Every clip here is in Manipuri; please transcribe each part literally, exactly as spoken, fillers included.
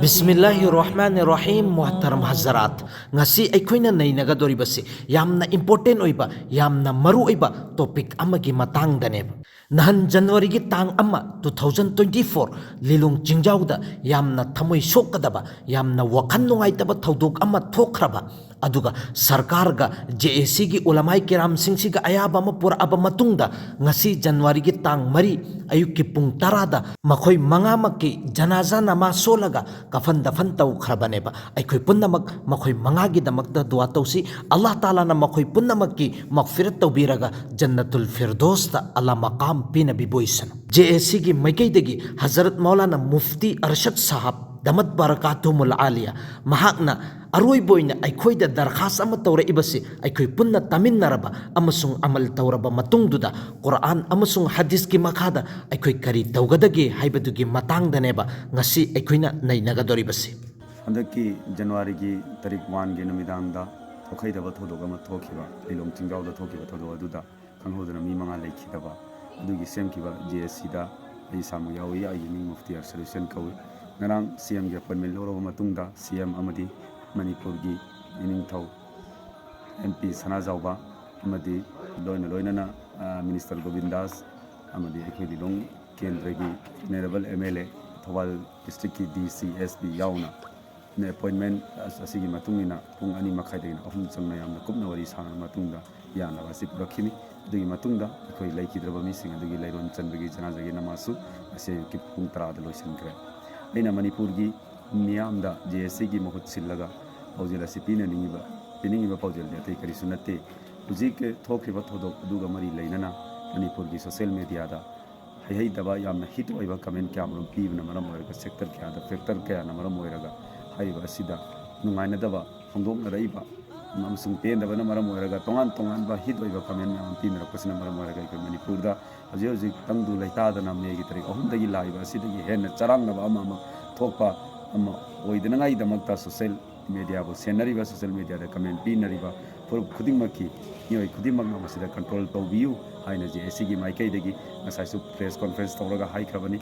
ꯕꯤꯁꯃꯤꯜꯂꯥꯍꯤꯔ ꯔꯍꯃꯥꯅꯤꯔ ꯔꯍꯤꯝ꯫ ꯃꯣꯍꯇꯔꯝ ꯍꯖꯔꯥꯠ, ꯉꯁꯤ ꯑꯩꯈꯣꯏꯅ ꯅꯩꯅꯒꯗꯧꯔꯤꯕꯁꯤ ꯌꯥꯝꯅ ꯏꯝꯄꯣꯔꯇꯦꯟ ꯑꯣꯏꯕ, ꯌꯥꯝꯅ ꯃꯔꯨ ꯑꯣꯏꯕ ꯇꯣꯄꯤꯛ ꯑꯃꯒꯤ ꯃꯇꯥꯡꯗꯅꯦꯕ꯫ ꯅꯍꯥꯟ ꯖꯅꯋꯥꯔꯤꯒꯤ ꯇꯥꯡ ꯑꯃ, two thousand twenty four, ꯂꯤꯂꯣꯡ ꯆꯤꯡꯖꯥꯎꯗ ꯌꯥꯝꯅ ꯊꯃꯣꯏ ꯁꯣꯛꯀꯗꯕ, ꯌꯥꯝꯅ ꯋꯥꯈꯜ ꯅꯨꯡꯉꯥꯏꯇꯕ ꯊꯧꯗꯣꯛ ꯑꯃ ꯊꯣꯛꯈ꯭ꯔꯕ, ꯑꯗꯨꯒ ꯁꯔꯀꯥꯔꯒ ꯖꯦ ꯑꯦ ꯁꯤꯒꯤ ꯎꯂꯃꯥꯏ ꯀꯤꯔꯥꯝꯁꯤꯡꯁꯤꯒ ꯑꯌꯥꯕ ꯑꯃ ꯄꯨꯔꯛꯑꯕ ꯃꯇꯨꯡꯗ, ꯉꯁꯤ ꯖꯅꯋꯥꯔꯤꯒꯤ ꯇꯥꯡ ꯃꯔꯤ ꯑꯌꯨꯛꯀꯤ ꯄꯨꯡ ꯇꯔꯥꯗ ꯃꯈꯣꯏ ꯃꯉꯥꯃꯛꯀꯤ ꯖꯅꯥꯖꯥ ꯅꯃꯥꯖ ꯁꯣꯜꯂꯒ ꯀꯐꯟ ꯗꯐꯟ ꯇꯧꯈ꯭ꯔꯕꯅꯦꯕ꯫ ꯑꯩꯈꯣꯏ ꯄꯨꯝꯅꯃꯛ ꯃꯈꯣꯏ ꯃꯉꯥꯒꯤꯗꯃꯛꯇ ꯗꯨꯋꯥ ꯇꯧꯁꯤ꯫ ꯑꯜꯂꯥꯍ ꯇꯥꯂꯥꯅ ꯃꯈꯣꯏ ꯄꯨꯝꯅꯃꯛꯀꯤ ꯃꯒꯐꯤꯔꯠ ꯇꯧꯕꯤꯔꯒ ꯖꯟꯅꯇꯨꯜ ꯐꯤꯔꯗꯣꯁꯇ ꯑꯂꯥ ꯃꯀꯥꯝ ꯄꯤꯅꯕꯤꯕ ꯑꯣꯏꯁꯅꯨ꯫ ꯖꯦ ꯑꯦ ꯁꯤꯒꯤ ꯃꯥꯏꯀꯩꯗꯒꯤ ꯍꯖꯔꯠ ꯃꯧꯂꯥꯅꯥ ꯃꯨꯐꯇꯤ ꯑꯔꯁꯗ ꯁꯥꯍꯕ ꯗꯃꯠ ꯕꯔꯀꯥꯇꯨꯍꯨꯃꯨꯜ ꯑꯥꯂꯤꯌꯥ, ꯃꯍꯥꯛꯅ ꯑꯔꯣꯏꯕ ꯑꯣꯏꯅ ꯑꯩꯈꯣꯏꯗ ꯗꯔꯈꯥꯁ ꯑꯃ ꯇꯧꯔꯛꯏꯕꯁꯤ, ꯑꯩꯈꯣꯏ ꯄꯨꯟꯅ ꯇꯥꯃꯤꯟꯅꯔꯕ ꯑꯃꯁꯨꯡ ꯑꯃꯜ ꯇꯧꯔꯕ ꯃꯇꯨꯡꯗꯨꯗ, ꯀꯨꯔꯥꯟ ꯑꯃꯁꯨꯡ ꯍꯗꯤꯁꯀꯤ ꯃꯈꯥꯗ ꯑꯩꯈꯣꯏ ꯀꯔꯤ ꯇꯧꯒꯗꯒꯦ ꯍꯥꯏꯕꯗꯨꯒꯤ ꯃꯇꯥꯡꯗꯅꯦꯕ ꯉꯁꯤ ꯑꯩꯈꯣꯏꯅ ꯅꯩꯅꯒꯗꯧꯔꯤꯕꯁꯤ꯫ ꯍꯟꯗꯛꯀꯤ ꯖꯅꯋꯥꯔꯤꯒꯤ ꯇꯥꯔꯤꯛ ꯋꯥꯟꯒꯤ ꯅꯨꯃꯤꯗꯥꯡꯗ ꯊꯣꯛꯍꯩꯗꯕ ꯊꯧꯗꯣꯛ ꯑꯃ ꯊꯣꯛꯈꯤꯕ, ꯂꯤꯂꯣꯡ ꯆꯤꯡꯖꯥꯎꯗ ꯊꯣꯛꯈꯤꯕ ꯊꯧꯗꯣꯛ ꯑꯗꯨꯗ ꯈꯪꯍꯧꯗꯅ ꯃꯤ ꯃꯉꯥ ꯂꯩꯈꯤꯗꯕ ꯑꯗꯨꯒꯤ ꯁꯦꯝꯈꯤꯕ ꯖꯦ ꯑꯦ ꯁꯤꯗ ꯑꯩ ꯏꯁꯥꯃꯛ ꯌꯥꯎꯏ꯫ ꯑꯩꯒꯤ ꯃꯤꯡ ꯃꯨꯐꯇꯤ ꯑꯔꯁꯗ ꯍꯨꯁꯦꯟ ꯀꯧꯏ꯫ ꯉꯔꯥꯡ ꯁꯤ ꯑꯦꯝꯒꯤ ꯑꯦꯄꯣꯏꯟꯃꯦꯟ ꯂꯧꯔꯕ ꯃꯇꯨꯡꯗ, ꯁꯤ ꯑꯦꯝ ꯑꯃꯗꯤ ꯃꯅꯤꯄꯨꯔꯒꯤ ꯏꯅꯤꯡꯊꯧ ꯑꯦꯝ ꯄꯤ ꯁꯅꯥꯖꯥꯎꯕ ꯑꯃꯗꯤ ꯂꯣꯏꯅ ꯂꯣꯏꯅꯅ, ꯑ, ꯃꯤꯅꯤꯁꯇꯔ ꯒꯣꯕꯤꯟꯗꯥꯁ ꯑꯃꯗꯤ ꯑꯩꯈꯣꯏ ꯂꯤꯂꯣꯡ ꯀꯦꯟꯗ꯭ꯔꯒꯤ honourable M L A, Thoubal ꯗꯤꯁꯇ꯭ꯔꯤꯛꯀꯤ ꯗꯤ ꯁꯤ, ꯑꯦꯁ ꯄꯤ ꯌꯥꯎꯅ ꯑꯦꯄꯣꯏꯟꯃꯦꯟ ꯑꯁꯤꯒꯤ ꯃꯇꯨꯡ ꯏꯟꯅ ꯄꯨꯡ ꯑꯅꯤ ꯃꯈꯥꯏꯗꯒꯤꯅ ꯑꯍꯨꯝ ꯆꯪꯅ ꯌꯥꯝꯅ ꯀꯨꯞꯅ ꯋꯥꯔꯤ ꯁꯥꯅꯔꯕ ꯃꯇꯨꯡꯗ ꯌꯥꯅꯕ ꯑꯁꯤ ꯄꯨꯔꯛꯈꯤꯅꯤ꯫ ꯑꯗꯨꯒꯤ ꯃꯇꯨꯡꯗ ꯑꯩꯈꯣꯏ ꯂꯩꯈꯤꯗ꯭ꯔꯕ ꯃꯤꯁꯤꯡ ꯑꯗꯨꯒꯤ ꯂꯩꯔꯣꯟ ꯆꯟꯕꯒꯤ ꯖꯅꯥꯖꯥꯒꯤ ꯅꯃꯥꯖꯁꯨ ꯉꯁꯤ ꯑꯌꯨꯛꯀꯤ ꯄꯨꯡ ꯇꯔꯥꯗ ꯂꯣꯏꯁꯤꯟꯈ꯭ꯔꯦ꯫ ꯑꯩꯅ ꯃꯅꯤꯄꯨꯔꯒꯤ ꯃꯤꯌꯥꯝꯗ ꯖꯦ ꯑꯦ ꯁꯤꯒꯤ ꯃꯍꯨꯠ ꯁꯤꯜꯂꯒ ꯄꯥꯎꯖꯦꯜ ꯑꯁꯤ ꯄꯤꯅꯅꯤꯡꯉꯤꯕ, ꯄꯤꯅꯤꯡꯉꯤꯕ ꯄꯥꯎꯖꯦꯜꯗꯤ ꯑꯇꯩ ꯀꯔꯤꯁꯨ ꯅꯠꯇꯦ꯫ ꯍꯧꯖꯤꯛ ꯊꯣꯛꯈꯤꯕ ꯊꯧꯗꯣꯛ ꯑꯗꯨꯒ ꯃꯔꯤ ꯂꯩꯅꯅ ꯃꯅꯤꯄꯨꯔꯒꯤ ꯁꯣꯁꯤꯌꯦꯜ ꯃꯦꯗꯤꯌꯥꯗ ꯍꯩꯍꯩꯇꯕ, ꯌꯥꯝꯅ ꯍꯤꯠ ꯑꯣꯏꯕ ꯀꯃꯦꯟ ꯀꯌꯥꯃꯔꯨꯝ ꯄꯤꯕꯅ ꯃꯔꯝ ꯑꯣꯏꯔꯒ, ꯁꯦꯛꯇꯔ ꯀꯌꯥꯗ, ꯐꯦꯛꯇꯔ ꯀꯌꯥꯅ ꯃꯔꯝ ꯑꯣꯏꯔꯒ ꯍꯥꯏꯔꯤꯕ ꯑꯁꯤꯗ ꯅꯨꯡꯉꯥꯏꯅꯗꯕ ꯐꯣꯡꯗꯣꯛꯅꯔꯛꯏꯕ ꯑꯃꯁꯨꯡ ꯄꯦꯟꯗꯕꯅ ꯃꯔꯝ ꯑꯣꯏꯔꯒ ꯇꯣꯉꯥꯟ ꯇꯣꯉꯥꯟꯕ ꯍꯤꯠ ꯑꯣꯏꯕ ꯀꯃꯦꯟ ꯃꯌꯥꯝ ꯑꯃ ꯄꯤꯅꯔꯛꯄꯁꯤꯅ ꯃꯔꯝ ꯑꯣꯏꯔꯒ ꯑꯩꯈꯣꯏ ꯃꯅꯤꯄꯨꯔꯗ ꯍꯧꯖꯤꯛ ꯍꯧꯖꯤꯛ ꯇꯪꯗꯨ ꯂꯩꯇꯥꯗꯅ ꯃꯦꯒꯤ ꯇꯥꯔꯤꯛ ꯑꯍꯨꯝꯗꯒꯤ ꯂꯥꯛꯏꯕ ꯑꯁꯤꯗꯒꯤ ꯍꯦꯟꯅ ꯆꯔꯥꯡꯅꯕ ꯑꯃ ꯑꯃ ꯊꯣꯛꯄ ꯑꯃ ꯑꯣꯏꯗꯅꯉꯥꯏꯗꯃꯛꯇ ꯁꯣꯁꯦꯜ ꯃꯦꯗꯤꯌꯥꯕꯨ ꯁꯦꯟꯅꯔꯤꯕ, ꯁꯣꯁꯦꯜ ꯃꯦꯗꯤꯌꯥꯗ ꯀꯃꯦꯟ ꯄꯤꯅꯔꯤꯕ ꯐꯨꯔꯨꯞ ꯈꯨꯗꯤꯡꯃꯛꯀꯤ ꯃꯤꯑꯣꯏ ꯈꯨꯗꯤꯡꯃꯛꯅ ꯃꯁꯤꯗ ꯀꯟꯇ꯭ꯔꯣꯜ ꯇꯧꯕꯤꯌꯨ ꯍꯥꯏꯅ ꯖꯦ ꯑꯦ ꯁꯤꯒꯤ ꯃꯥꯏꯀꯩꯗꯒꯤ ꯉꯁꯥꯏꯁꯨ ꯄ꯭ꯔꯦꯁ ꯀꯣꯟꯐ꯭ꯔꯦꯟꯁ ꯇꯧꯔꯒ ꯍꯥꯏꯈ꯭ꯔꯕꯅꯤ꯫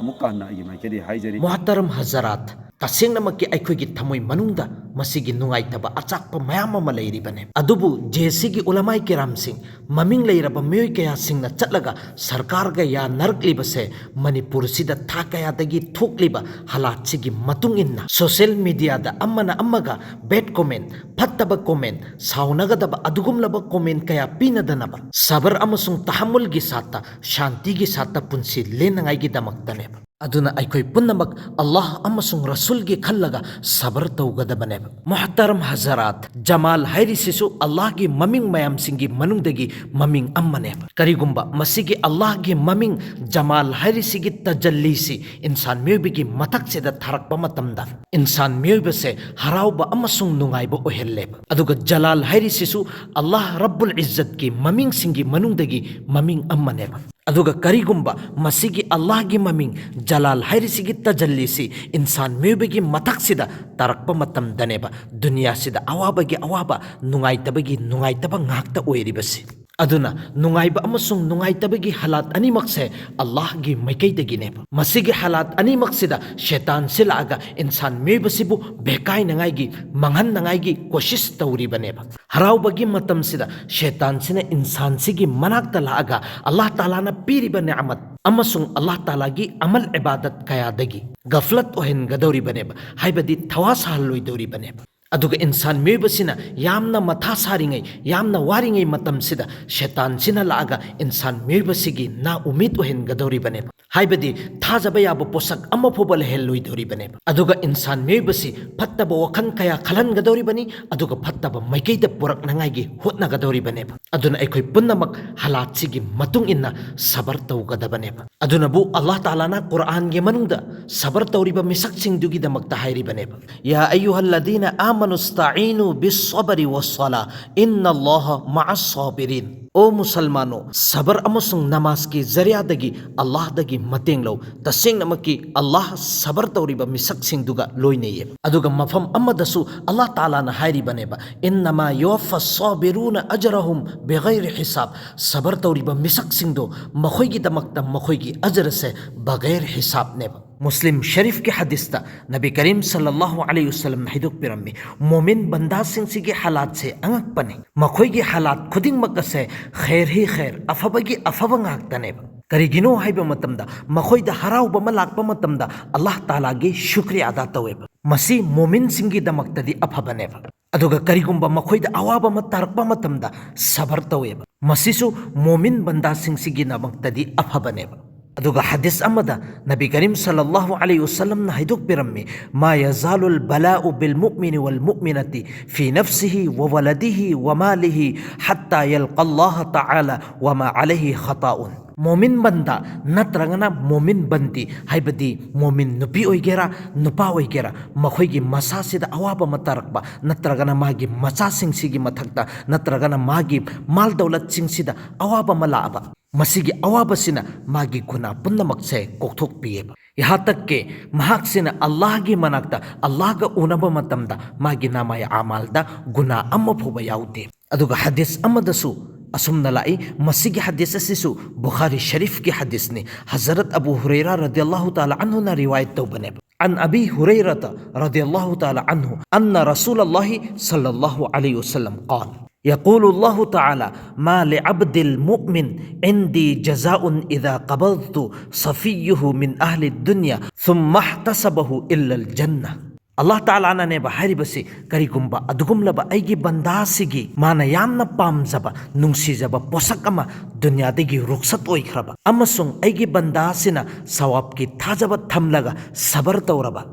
ꯑꯃꯨꯛꯀ ꯍꯟꯅ ꯑꯩꯒꯤ ꯃꯥꯏꯀꯩꯗꯒꯤ ꯍꯥꯏꯖꯔꯤ꯫ ꯃꯣꯍꯇꯔꯝ ꯍꯖꯔꯥꯠ, ꯇꯁꯦꯡꯅꯃꯛꯀꯤ ꯑꯩꯈꯣꯏꯒꯤ ꯊꯃꯣꯏ ꯃꯅꯨꯡꯗ ꯃꯁꯤꯒꯤ ꯅꯨꯡꯉꯥꯏꯇꯕ ꯑꯆꯥꯛꯄ ꯃꯌꯥꯝ ꯑꯃ ꯂꯩꯔꯤꯕꯅꯦ꯫ ꯑꯗꯨꯕꯨ ꯖꯦ ꯁꯤꯒꯤ ꯎꯂꯃꯥꯏ ꯀꯤꯔꯥꯝꯁꯤꯡ, ꯃꯃꯤꯡ ꯂꯩꯔꯕ ꯃꯤꯑꯣꯏ ꯀꯌꯥꯁꯤꯡꯅ ꯆꯠꯂꯒ ꯁꯔꯀꯥꯔꯒ ꯌꯥꯅꯔꯛꯂꯤꯕꯁꯦ ꯃꯅꯤꯄꯨꯔꯁꯤꯗ ꯊꯥ ꯀꯌꯥꯗꯒꯤ ꯊꯣꯛꯂꯤꯕ ꯍꯥꯂꯥꯠꯁꯤꯒꯤ ꯃꯇꯨꯡ ꯏꯟꯅ ꯁꯣꯁꯤꯌꯦꯜ ꯃꯤꯗꯤꯌꯥꯗ ꯑꯃꯅ ꯑꯃꯒ ꯕꯦꯗ ꯀꯣꯃꯦꯟ, ꯐꯠꯇꯕ ꯀꯣꯃꯦꯟ, ꯁꯥꯎꯅꯒꯗꯕ ꯑꯗꯨꯒꯨꯝꯂꯕ ꯀꯣꯃꯦꯟ ꯀꯌꯥ ꯄꯤꯅꯗꯅꯕ ꯁꯕꯔ ꯑꯃꯁꯨꯡ ꯇꯍꯥꯃꯨꯜꯒꯤ ꯁꯥꯠꯇ, ꯁꯥꯟꯇꯤꯒꯤ ꯁꯥꯠꯇ ꯄꯨꯟꯁꯤ ꯂꯦꯟꯅꯉꯥꯏꯒꯤꯗꯃꯛꯇꯅꯦꯕ꯫ ꯑꯗꯨꯅ ꯑꯩꯈꯣꯏ ꯄꯨꯝꯅꯃꯛ ꯑꯜꯂꯥꯍ ꯑꯃꯁꯨꯡ ꯔꯁꯨꯜꯒꯤ ꯈꯜꯂꯒ ꯁꯕꯔ ꯇꯧꯒꯗꯕꯅꯦꯕ꯫ ꯃꯣꯍꯇꯔꯝ ꯍꯖꯔꯥꯠ, ꯖꯃꯥꯜ ꯍꯥꯏꯔꯤꯁꯤꯁꯨ ꯑꯜꯂꯥꯍꯒꯤ ꯃꯃꯤꯡ ꯃꯌꯥꯝꯁꯤꯡꯒꯤ ꯃꯅꯨꯡꯗꯒꯤ ꯃꯃꯤꯡ ꯑꯃꯅꯦꯕ꯫ ꯀꯔꯤꯒꯨꯝꯕ ꯃꯁꯤꯒꯤ ꯑꯜꯂꯥꯍꯒꯤ ꯃꯃꯤꯡ ꯖꯃꯥꯜ ꯍꯥꯏꯔꯤꯁꯤꯒꯤ ꯇꯖꯜꯂꯤꯁꯤ ꯏꯟꯁꯥꯟ ꯃꯤꯑꯣꯏꯕꯒꯤ ꯃꯊꯛꯁꯤꯗ ꯊꯥꯔꯛꯄ ꯃꯇꯝꯗ ꯏꯟꯁꯥꯟ ꯃꯤꯑꯣꯏꯕꯁꯦ ꯍꯔꯥꯎꯕ ꯑꯃꯁꯨꯡ ꯅꯨꯡꯉꯥꯏꯕ ꯑꯣꯏꯍꯜꯂꯦꯕ꯫ ꯑꯗꯨꯒ ꯖꯂꯥꯜ ꯍꯥꯏꯔꯤꯁꯤꯁꯨ ꯑꯜꯂꯥꯍ ꯔꯕꯨꯜ ꯏꯖꯠꯀꯤ ꯃꯃꯤꯡꯁꯤꯡꯒꯤ ꯃꯅꯨꯡꯗꯒꯤ ꯃꯃꯤꯡ ꯑꯃꯅꯦꯕ꯫ ꯑꯗꯨꯒ ꯀꯔꯤꯒꯨꯝꯕ ꯃꯁꯤꯒꯤ ꯑꯜꯂꯥꯍꯒꯤ ꯃꯃꯤꯡ ꯖꯂꯥꯜ ꯍꯥꯏꯔꯤꯁꯤꯒꯤ ꯇꯖꯜꯂꯤꯁꯤ ꯏꯟꯁꯥꯟ ꯃꯤꯑꯣꯏꯕꯒꯤ ꯃꯊꯛꯁꯤꯗ ꯇꯥꯔꯛꯄ ꯃꯇꯝꯗꯅꯦꯕ ꯗꯨꯅꯤꯌꯥꯁꯤꯗ ꯑꯋꯥꯕꯒꯤ ꯑꯋꯥꯕ, ꯅꯨꯡꯉꯥꯏꯇꯕꯒꯤ ꯅꯨꯡꯉꯥꯏꯇꯕ ꯉꯥꯛꯇ ꯑꯣꯏꯔꯤꯕꯁꯤ꯫ ꯑꯗꯨꯅ ꯅꯨꯡꯉꯥꯏꯕ ꯑꯃꯁꯨꯡ ꯅꯨꯡꯉꯥꯏꯇꯕꯒꯤ ꯍꯥꯂꯥꯠ ꯑꯅꯤꯃꯛꯁꯦ ꯑꯜꯂꯥꯍꯒꯤ ꯃꯥꯏꯀꯩꯗꯒꯤꯅꯦꯕ꯫ ꯃꯁꯤꯒꯤ ꯍꯥꯂꯥꯠ ꯑꯅꯤꯃꯛꯁꯤꯗ ꯁꯦꯇꯥꯟꯁꯤ ꯂꯥꯛꯑꯒ ꯏꯟꯁꯥꯟ ꯃꯤꯑꯣꯏꯕꯁꯤꯕꯨ ꯕꯦꯀꯥꯏꯅꯉꯥꯏꯒꯤ, ꯃꯥꯡꯍꯟꯅꯉꯥꯏꯒꯤ ꯀꯣꯁꯤꯁ ꯇꯧꯔꯤꯕꯅꯦꯕ꯫ ꯍꯔꯥꯎꯕꯒꯤ ꯃꯇꯝꯁꯤꯗ ꯁꯦꯇꯥꯟꯁꯤꯅ ꯏꯟꯁꯥꯟꯁꯤꯒꯤ ꯃꯅꯥꯛꯇ ꯂꯥꯛꯑꯒ ꯑꯜꯂꯥꯍ ꯇꯥꯂꯥꯅ ꯄꯤꯔꯤꯕ ꯅꯤꯑꯃꯠ ꯑꯃꯁꯨꯡ ꯑꯜꯂꯥꯍ ꯇꯥꯂꯥꯒꯤ ꯑꯃꯜ ꯏꯕꯥꯗꯠ ꯀꯌꯥꯗꯒꯤ ꯒꯐꯂꯠ ꯑꯣꯏꯍꯟꯒꯗꯧꯔꯤꯕꯅꯦꯕ, ꯍꯥꯏꯕꯗꯤ ꯊꯋꯥ ꯁꯥꯍꯜꯂꯣꯏꯗꯧꯔꯤꯕꯅꯦꯕ꯫ ꯑꯗꯨꯒ ꯏꯟꯁꯥꯟ ꯃꯤꯑꯣꯏꯕꯁꯤꯅ ꯌꯥꯝꯅ ꯃꯊꯥ ꯁꯥꯔꯤꯉꯩ, ꯌꯥꯝꯅ ꯋꯥꯔꯤꯉꯩ ꯃꯇꯝꯁꯤꯗ ꯁꯦꯇꯥꯟꯁꯤꯅ ꯂꯥꯛꯑꯒ ꯏꯟꯁꯥꯟ ꯃꯤꯑꯣꯏꯕꯁꯤꯒꯤ ꯅꯥ ꯎꯃꯤꯗ ꯑꯣꯏꯍꯟꯒꯗꯧꯔꯤꯕꯅꯦꯕ, ꯍꯥꯏꯕꯗꯤ ꯊꯥꯖꯕ ꯌꯥꯕ ꯄꯣꯠꯁꯛ ꯑꯃ ꯐꯥꯎꯕ ꯂꯩꯍꯜꯂꯣꯏꯗꯧꯔꯤꯕꯅꯦꯕ꯫ ꯑꯗꯨꯒ ꯏꯟꯁꯥꯟ ꯃꯤꯑꯣꯏꯕꯁꯤ ꯐꯠꯇꯕ ꯋꯥꯈꯜ ꯀꯌꯥ ꯈꯜꯍꯟꯒꯗꯧꯔꯤꯕꯅꯤ, ꯑꯗꯨꯒ ꯐꯠꯇꯕ ꯃꯥꯏꯀꯩꯗ ꯄꯨꯔꯛꯅꯉꯥꯏꯒꯤ ꯍꯣꯠꯅꯒꯗꯧꯔꯤꯕꯅꯦꯕ꯫ ꯑꯗꯨꯅ ꯑꯩꯈꯣꯏ ꯄꯨꯝꯅꯃꯛ ꯍꯥꯂꯥꯠꯁꯤꯒꯤ ꯃꯇꯨꯡ ꯏꯟꯅ ꯁꯕꯔ ꯇꯧꯒꯗꯕꯅꯦꯕ꯫ ꯑꯗꯨꯅꯕꯨ ꯑꯜꯂꯥꯍ ꯇꯥꯂꯥꯅ ꯀꯨꯔꯑꯥꯟꯒꯤ ꯃꯅꯨꯡꯗ ꯁꯕꯔ ꯇꯧꯔꯤꯕ ꯃꯤꯁꯛꯁꯤꯡꯗꯨꯒꯤꯗꯃꯛꯇ ꯍꯥꯏꯔꯤꯕꯅꯦꯕ, "ꯌꯥ ꯑꯌꯨꯍꯜꯂꯗꯤꯅ ꯑꯥꯃ ꯅꯨꯁꯇꯥꯏꯅꯨ ꯕꯤꯁ ꯁꯕꯔꯤ ꯋꯥꯁ ꯁꯂꯥ, ꯏꯟꯅ ꯑꯜꯂꯥꯍ ꯃꯥ ꯑꯁ ꯁꯥꯕꯤꯔꯤꯟ꯫ ꯑꯣ ꯃꯨꯁꯜꯃꯥꯟꯅꯣ, ꯁꯕꯔ ꯑꯃꯁꯨꯡ ꯅꯃꯥꯖꯀꯤ ꯖꯔꯤꯌꯥꯗꯒꯤ ꯑꯜꯂꯥꯍꯗꯒꯤ ꯃꯇꯦꯡ ꯂꯧ꯫ ꯇꯁꯦꯡꯅꯃꯛꯀꯤ ꯑꯜꯂꯥꯍ ꯁꯕꯔ ꯇꯧꯔꯤꯕ ꯃꯤꯁꯛꯁꯤꯡꯗꯨꯒ ꯂꯣꯏꯅꯩꯌꯦ꯫ ꯑꯗꯨꯒ ꯃꯐꯝ ꯑꯃꯗꯁꯨ ꯑꯜꯂꯥꯍ ꯇꯥꯂꯥꯅ ꯍꯥꯏꯔꯤꯕꯅꯦꯕ, "ꯏꯟꯅꯃꯥ ꯌꯨꯋꯥꯐ ꯁꯥꯕꯤꯔꯨꯅ ꯑꯖꯔꯍꯨꯝ ꯕꯤꯒꯩꯔꯤ ꯍꯤꯁꯥꯕ"꯫ ꯁꯕꯔ ꯇꯧꯔꯤꯕ ꯃꯤꯁꯛꯁꯤꯡꯗꯣ ꯃꯈꯣꯏꯒꯤꯗꯃꯛꯇ ꯃꯈꯣꯏꯒꯤ ꯑꯖꯔꯁꯦ ꯕꯒꯩꯔ ꯍꯤꯁꯥꯕꯅꯦꯕ꯫ ꯃꯨꯁꯂꯤꯝ ꯁꯔꯤꯐꯀꯤ ꯍꯗꯤꯁꯇ ꯅꯕꯤ ꯀꯔꯤꯝ ꯁꯜꯂꯜꯂꯥꯍꯨ ꯑꯂꯩꯍꯤ ꯋꯥꯁꯜꯂꯝꯅ ꯍꯥꯏꯗꯣꯛꯄꯤꯔꯝꯃꯤ, "ꯃꯣꯃꯤꯟ ꯕꯟꯗꯥꯁꯤꯡꯁꯤꯒꯤ ꯍꯥꯂꯥꯠꯁꯦ ꯑꯉꯛꯄꯅꯤ꯫ ꯃꯈꯣꯏꯒꯤ ꯍꯥꯂꯥꯠ ꯈꯨꯗꯤꯡꯃꯛ ꯑꯁꯦ ꯈꯩꯔ ꯍꯤ ꯈꯩꯔ, ꯑꯐꯕꯒꯤ ꯑꯐꯕ ꯉꯥꯛꯇꯅꯦꯕ꯫ ꯀꯔꯤꯒꯤꯅꯣ ꯍꯥꯏꯕ ꯃꯇꯝꯗ ꯃꯈꯣꯏꯗ ꯍꯔꯥꯎꯕ ꯑꯃ ꯂꯥꯛꯄ ꯃꯇꯝꯗ ꯑꯜꯂꯥꯍ ꯇꯥꯂꯥꯒꯤ ꯁꯨꯀ꯭ꯔꯤꯌꯥ ꯑꯗꯥ ꯇꯧꯋꯦꯕ꯫ ꯃꯁꯤ ꯃꯣꯃꯤꯟꯁꯤꯡꯒꯤꯗꯃꯛꯇꯗꯤ ꯑꯐꯕꯅꯦꯕ꯫ ꯑꯗꯨꯒ ꯀꯔꯤꯒꯨꯝꯕ ꯃꯈꯣꯏꯗ ꯑꯋꯥꯕ ꯑꯃ ꯇꯥꯔꯛꯄ ꯃꯇꯝꯗ ꯁꯕꯔ ꯇꯧꯋꯦꯕ꯫ ꯃꯁꯤꯁꯨ ꯃꯣꯃꯤꯟ ꯕꯟꯗꯥꯁꯤꯡꯁꯤꯒꯤꯗꯃꯛꯇꯗꯤ ꯑꯐꯕꯅꯦꯕ"꯫ ꯑꯗꯨꯒ ꯍꯗꯤꯁ ꯑꯃꯗ ꯅꯕꯤ ꯀꯔꯤꯝ ꯁꯜꯂꯜꯂꯥꯍꯨ ꯑꯂꯩꯍꯤ ꯋꯥꯁꯜꯂꯝꯅ ꯍꯥꯏꯗꯣꯛꯄꯤꯔꯝꯃꯤ, "ꯃꯥ ꯌꯥꯖꯥꯂꯨꯜ ꯕꯂꯥꯎ ꯕꯤꯜ ꯃꯨꯑꯃꯤꯅꯤ ꯋꯥꯜ ꯃꯨꯑꯃꯤꯅꯥꯇꯤ ꯐꯤ ꯅꯐꯁꯤꯍꯤ ꯋ ꯋꯂꯗꯤꯍꯤ ꯋ ꯃꯥꯂꯤꯍꯤ ꯍꯠꯇꯥ ꯌꯜꯀꯜꯂꯥꯍ ꯇꯥꯂꯥ ꯋ ꯃꯥ ꯑꯂꯩꯍꯤ ꯈꯇꯥꯎꯟ"꯫ ꯃꯣꯃꯤꯟ ꯕꯟꯗꯥ ꯅꯠꯇ꯭ꯔꯒꯅ ꯃꯣꯃꯤꯟ ꯕꯟꯗꯤ, ꯍꯥꯏꯕꯗꯤ ꯃꯣꯃꯤꯟ ꯅꯨꯄꯤ ꯑꯣꯏꯒꯦꯔꯥ ꯅꯨꯄꯥ ꯑꯣꯏꯒꯦꯔꯥ, ꯃꯈꯣꯏꯒꯤ ꯃꯁꯥꯁꯤꯗ ꯑꯋꯥꯕ ꯑꯃ ꯇꯥꯔꯛꯄ, ꯅꯠꯇ꯭ꯔꯒꯅ ꯃꯥꯒꯤ ꯃꯆꯥꯁꯤꯡꯁꯤꯒꯤ ꯃꯊꯛꯇ, ꯅꯠꯇ꯭ꯔꯒꯅ ꯃꯥꯒꯤ ꯃꯥꯜ ꯗꯧꯂꯠꯁꯤꯡꯁꯤꯗ ꯑꯋꯥꯕ ꯑꯃ ꯂꯥꯛꯑꯕ, ꯃꯁꯤꯒꯤ ꯑꯋꯥꯕꯁꯤꯅ ꯃꯥꯒꯤ ꯒꯨꯅꯥ ꯄꯨꯝꯅꯃꯛꯁꯦ ꯀꯣꯛꯊꯣꯛꯄꯤꯌꯦꯕ꯫ ꯌꯍꯥ ꯇꯛ ꯀꯦ ꯃꯍꯥꯛꯁꯤꯅ ꯑꯜꯂꯥꯍꯒꯤ ꯃꯅꯥꯛꯇ, ꯑꯜꯂꯥꯍꯒ ꯎꯅꯕ ꯃꯇꯝꯗ ꯃꯥꯒꯤ ꯅꯥꯃꯥꯏ ꯑꯃꯥꯜꯗ ꯒꯨꯅꯥ ꯑꯃ ꯐꯥꯎꯕ ꯌꯥꯎꯗꯦ꯫ ꯑꯗꯨꯒ ꯍꯗꯤꯁ ꯑꯃꯗꯁꯨ ꯑꯁꯨꯝꯅ ꯂꯥꯛꯏ, ꯃꯁꯤꯒꯤ ꯍꯗꯤꯁ ꯑꯁꯤꯁꯨ ꯕꯨꯈꯥꯔꯤ ꯁꯔꯤꯐꯀꯤ ꯍꯗꯤꯁꯅꯤ꯫ ꯍꯖꯔꯠ ꯑꯕꯨ ꯍꯨꯔꯩꯔꯥ ꯔꯗꯤꯌꯜꯂꯥꯍꯨ ꯇꯥꯂꯥ ꯑꯟꯍꯨꯅ ꯔꯤꯋꯥꯌꯠ ꯇꯧꯕꯅꯦꯕ꯫ عن أبي هريرة رضي الله تعالى عنه أن رسول الله صلى الله عليه وسلم قال: يقول الله تعالى: ما لعبد المؤمن عندي جزاء إذا قبضت صفيه من أهل الدنيا ثم احتسبه إلا الجنة. ꯑꯜꯂꯥꯍ ꯇꯥꯂꯥꯅꯅꯦꯕ ꯍꯥꯏꯔꯤꯕꯁꯤ, "ꯀꯔꯤꯒꯨꯝꯕ ꯑꯗꯨꯒꯨꯝꯂꯕ ꯑꯩꯒꯤ ꯕꯟꯗꯥꯁꯤꯒꯤ ꯃꯥꯅ ꯌꯥꯝꯅ ꯄꯥꯝꯖꯕ, ꯅꯨꯡꯁꯤꯖꯕ ꯄꯣꯠꯁꯛ ꯑꯃ ꯗꯨꯅꯤꯌꯥꯗꯒꯤ ꯔꯨꯛꯁꯠ ꯑꯣꯏꯈ꯭ꯔꯕ ꯑꯃꯁꯨꯡ ꯑꯩꯒꯤ ꯕꯟꯗꯥꯁꯤꯅ ꯁꯋꯥꯕꯀꯤ ꯊꯥꯖꯕ ꯊꯝꯂꯒ ꯁꯕꯔ ꯇꯧꯔꯕ,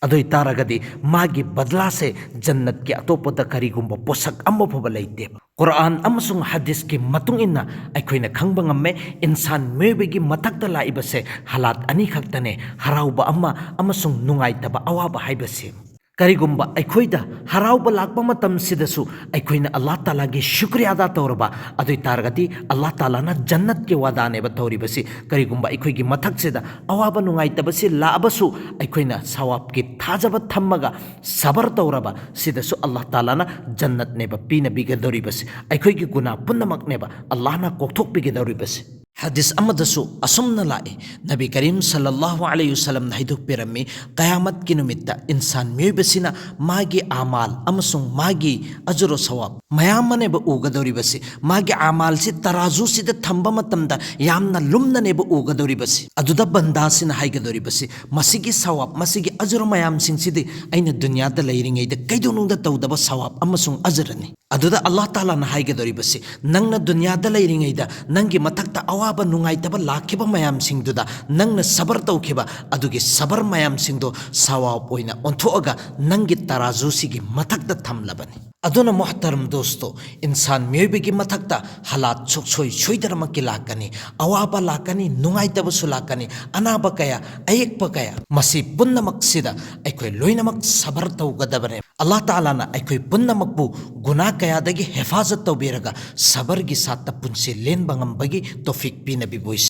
ꯑꯗꯨ ꯑꯣꯏꯇꯥꯔꯒꯗꯤ ꯃꯥꯒꯤ ꯕꯗꯂꯥꯁꯦ ꯖꯟꯅꯠꯀꯤ ꯑꯇꯣꯞꯄꯗ ꯀꯔꯤꯒꯨꯝꯕ ꯄꯣꯠꯁꯛ ꯑꯃ ꯐꯥꯎꯕ ꯂꯩꯇꯦꯕ"꯫ ꯀꯨꯔꯥꯟ ꯑꯃꯁꯨꯡ ꯍꯗꯤꯁꯀꯤ ꯃꯇꯨꯡ ꯏꯟꯅ ꯑꯩꯈꯣꯏꯅ ꯈꯪꯕ ꯉꯝꯃꯦ, ꯏꯟꯁꯥꯟ ꯃꯤꯑꯣꯏꯕꯒꯤ ꯃꯊꯛꯇ ꯂꯥꯛꯏꯕꯁꯦ ꯍꯥꯂꯥꯠ ꯑꯅꯤ ꯈꯛꯇꯅꯦ, ꯍꯔꯥꯎꯕ ꯑꯃ ꯑꯃꯁꯨꯡ ꯅꯨꯡꯉꯥꯏꯇꯕ, ꯑꯋꯥꯕ ꯍꯥꯏꯕꯁꯤ꯫ ꯀꯔꯤꯒꯨꯝꯕ ꯑꯩꯈꯣꯏꯗ ꯍꯔꯥꯎꯕ ꯂꯥꯛꯄ ꯃꯇꯝꯁꯤꯗꯁꯨ ꯑꯩꯈꯣꯏꯅ ꯑꯜꯂꯥꯍ ꯇꯥꯂꯥꯒꯤ ꯁꯨꯀ꯭ꯔꯤꯌꯥ ꯑꯗꯥ ꯇꯧꯔꯕ, ꯑꯗꯨ ꯑꯣꯏ ꯇꯥꯔꯒꯗꯤ ꯑꯜꯂꯥꯍ ꯇꯥꯂꯥꯅ ꯖꯟꯅꯠꯀꯤ ꯋꯥꯗꯥꯅꯦꯕ ꯇꯧꯔꯤꯕꯁꯤ꯫ ꯀꯔꯤꯒꯨꯝꯕ ꯑꯩꯈꯣꯏꯒꯤ ꯃꯊꯛꯁꯤꯗ ꯑꯋꯥꯕ ꯅꯨꯡꯉꯥꯏꯇꯕꯁꯤ ꯂꯥꯛꯑꯕꯁꯨ ꯑꯩꯈꯣꯏꯅ ꯁꯋꯥꯕꯀꯤ ꯊꯥꯖꯕ ꯊꯝꯃꯒ ꯁꯕꯔ ꯇꯧꯔꯕ, ꯁꯤꯗꯁꯨ ꯑꯜꯂꯥꯍ ꯇꯥꯂꯥꯅ ꯖꯟꯅꯠꯅꯦꯕ ꯄꯤꯅꯕꯤꯒꯗꯧꯔꯤꯕꯁꯤ꯫ ꯑꯩꯈꯣꯏꯒꯤ ꯒꯨꯅꯥ ꯄꯨꯝꯅꯃꯛꯅꯦꯕ ꯑꯜꯂꯥꯍꯅ ꯀꯣꯛꯊꯣꯛꯄꯤꯒꯗꯧꯔꯤꯕꯁꯤ꯫ ꯍꯗꯤꯁ ꯑꯃꯗꯁꯨ ꯑꯁꯨꯝꯅ ꯂꯥꯛꯏ, ꯅꯕꯤ ꯀꯔꯤꯝ ꯁꯜꯂꯜꯂꯥꯍꯨ ꯑꯂꯩꯍꯤ ꯋꯁꯜꯂꯝꯅ ꯍꯥꯏꯗꯣꯛꯄꯤꯔꯝꯃꯤ, ꯀꯌꯥꯃꯠꯀꯤ ꯅꯨꯃꯤꯠꯇ ꯏꯟꯁꯥꯟ ꯃꯤꯑꯣꯏꯕꯁꯤꯅ ꯃꯥꯒꯤ ꯑꯃꯥꯜ ꯑꯃꯁꯨꯡ ꯃꯥꯒꯤ ꯑꯖꯔꯣ ꯁꯋꯥꯕ ꯃꯌꯥꯝ ꯑꯃꯅꯦꯕ ꯎꯒꯗꯧꯔꯤꯕꯁꯤ꯫ ꯃꯥꯒꯤ ꯑꯃꯥꯜꯁꯤ ꯇꯔꯥꯖꯨꯁꯤꯗ ꯊꯝꯕ ꯃꯇꯝꯗ ꯌꯥꯝꯅ ꯂꯨꯝꯅꯅꯦꯕ ꯎꯒꯗꯧꯔꯤꯕꯁꯤ꯫ ꯑꯗꯨꯗ ꯕꯟꯗꯥꯁꯤꯅ ꯍꯥꯏꯒꯗꯧꯔꯤꯕꯁꯤ, ꯃꯁꯤꯒꯤ ꯁꯋꯥꯕ, ꯃꯁꯤꯒꯤ ꯑꯖꯔ ꯃꯌꯥꯝꯁꯤꯡꯁꯤꯗꯤ ꯑꯩꯅ ꯗꯨꯅꯤꯌꯥꯗ ꯂꯩꯔꯤꯉꯩꯗ ꯀꯩꯗꯧꯅꯨꯡꯗ ꯇꯧꯗꯕ ꯁꯋꯥꯕ ꯑꯃꯁꯨꯡ ꯑꯖꯔꯅꯤ꯫ ꯑꯗꯨꯗ ꯑꯜꯂꯥꯍ ꯇꯥꯂꯥꯅ ꯍꯥꯏꯒꯗꯧꯔꯤꯕꯁꯤ, ꯅꯪꯅ ꯗꯨꯅꯤꯌꯥꯗ ꯂꯩꯔꯤꯉꯩꯗ ꯅꯪꯒꯤ ꯃꯊꯛꯇ ꯑꯋꯥꯕ ꯅꯨꯡꯉꯥꯏꯇꯕ ꯂꯥꯛꯈꯤꯕ ꯃꯌꯥꯝꯁꯤꯡꯗꯨꯗ ꯅꯪꯅ ꯁꯕꯔ ꯇꯧꯈꯤꯕ ꯑꯗꯨꯒꯤ ꯁꯕꯔ ꯃꯌꯥꯝꯁꯤꯡꯗꯣ ꯁꯋꯥꯕ ꯑꯣꯏꯅ ꯑꯣꯟꯊꯣꯛꯑꯒ ꯅꯪꯒꯤ ꯇꯔꯥꯖꯨꯁꯤꯒꯤ ꯃꯊꯛꯇ ꯊꯝꯂꯕꯅꯤ꯫ ꯑꯗꯨꯅ ꯃꯨꯍꯇꯔꯝ ꯗꯣꯁꯇꯣ, ꯏꯟꯁꯥꯟ ꯃꯤꯑꯣꯏꯕꯒꯤ ꯃꯊꯛꯇ ꯍꯥꯂꯥꯠ ꯁꯨꯛꯁꯣꯏ ꯁꯣꯏꯗꯅꯃꯛꯀꯤ ꯂꯥꯛꯀꯅꯤ, ꯑꯋꯥꯕ ꯂꯥꯛꯀꯅꯤ, ꯅꯨꯡꯉꯥꯏꯇꯕꯁꯨ ꯂꯥꯛꯀꯅꯤ, ꯑꯅꯥꯕ ꯀꯌꯥ, ꯑꯌꯦꯛꯄ ꯀꯌꯥ, ꯃꯁꯤ ꯄꯨꯝꯅꯃꯛꯁꯤꯗ ꯑꯩꯈꯣꯏ ꯂꯣꯏꯅꯃꯛ ꯁꯕꯔ ꯇꯧꯒꯗꯕꯅꯦ꯫ ꯑꯜꯂꯥꯍ ꯇꯥꯂꯥꯅ ꯑꯩꯈꯣꯏ ꯄꯨꯝꯅꯃꯛꯄꯨ ꯒꯨꯅꯥ ꯀꯌꯥꯗꯒꯤ ꯍꯦꯐꯥꯖꯠ ꯇꯧꯕꯤꯔꯒ ꯁꯕꯔꯒꯤ ꯁꯥꯠꯇ ꯄꯨꯟꯁꯤ ꯂꯦꯟꯕ ꯉꯝꯕꯒꯤ ꯇꯣꯐꯤꯛ ꯄꯤꯅꯕꯤꯕ ꯑꯣꯏꯁꯤ꯫